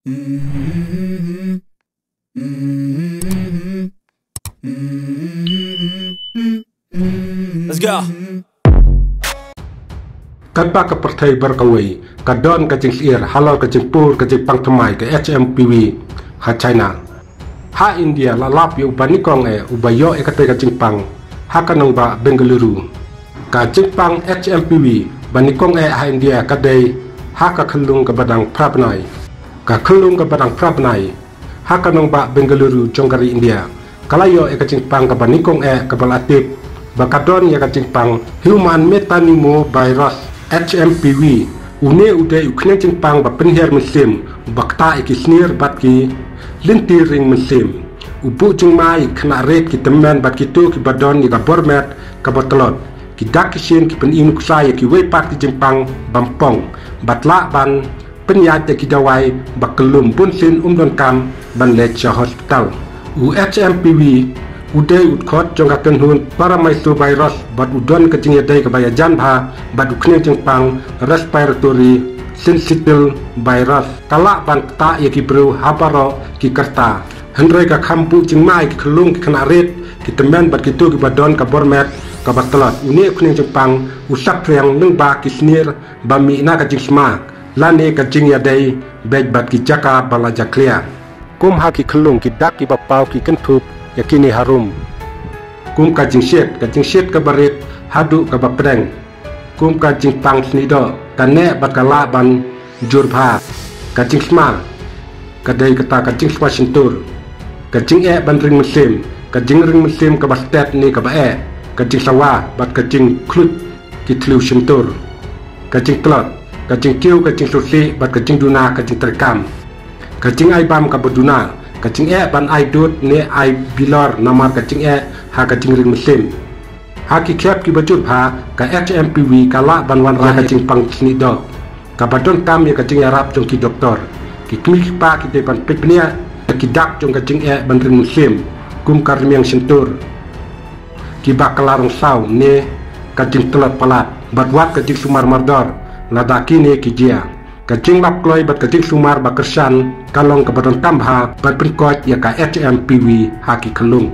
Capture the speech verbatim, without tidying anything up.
Let's go. Katba ka pyrthei baroh kawei ka don ka jingsheptieng halor ka jingpur ka jingpang thymmai ka H M P V ha China. Ha India la lap ïa u banyngkong eh uba ïoh ïa katei ka jingpang ha ka nongbah Bengaluru. Ka jingpang H M P V banyngkong eh ha India ka dei ha ka khyllung kaba dang phra bnai. Ka khyllung kaba dang phra bnai ha ka nongbah Bengaluru jong ka ri India ka la ïoh ïa ka jingpang kaba nyngkong eh kaba la tip ba ka don ïa ka jingpang human metapneumovirus, H M P V. Une u dei u khñiang jingpang ba pynhiar mynsiem, ba ktah ïa ki snier bad ki lynti ring mynsiem. U buh jingma ïa ki khynnah rit, ki tymmen bad kito kiba don ïa ka bor met kaba tlot. Ki dak ki shin ki pyni nuksa ïa kiwei pat ki jingpang bym pong bad lah ban pynïaid da ki dawai ba kyllum, bun sien ym donkam ban leit sha hospital. U H M P V u dei u dkhot jong ka kynhun paramyxovirus bad u don ka jingïadei kaba ïajan bha bad u khñiang jingpang respiratory syncytial virus. Ka lah ban ktah ïa ki briew ha baroh ki rta. Hynrei ka kham buh jingma ïa ki khyllung, ki khynnah rit, ki tymmen bad kito kiba don ka bor met kaba tlot. Une u khñiang jingpang u saphriang lyngba ki snier ba mih na ka jingsma lane ka jingïadei beit bad ki jaka ba la jakhlia. Kum ha ki khyllung, ki dak kiba paw, ki kynthup ïa kine harum. Kum ka jingshit, ka jingshit kaba rit haduh kaba pdeng. Kum ka jingpang snieh doh, ka neh bad ka lah ban jur bha. Ka jingsma, ka dei kata ka jingsma shyntur. Ka jingeh ban ring mynsiem, ka jingring mynsiem kaba stet ne kaba eh. Ka jingsawa bad ka jingkhluit ki thliew shyntur. Ka jingtlot, ka jingkiew, ka jingsngewsih bad ka jingduna, ka jingtreikam. Ka jingai bam kaba duna, ka jingeh ban ai dud ne ai bilor namar ka jingeh ha ka jingring mynsiem. Ha ki khep kiba jur bha, ka H M P V ka lah ban wanrah ïa ka jingpang snieh doh kaba donkam ïa ka jingïarap jong ki doktor. Ki kmie ki kpa ki dei ban peit bniah ïa ki dak jong ka jingeh ban ring mynsiem, kum ka rmiang shyntur, kiba kylla rong saw ne ka jingtlot palat, bad wat ka jingsumar mardor lada kine ki jia. Ka jinglap kloi bad ka jingsumar ba kyrshan ka long kaba donkam bha ban pynkoit ïa ka H M P V ha ki khyllung.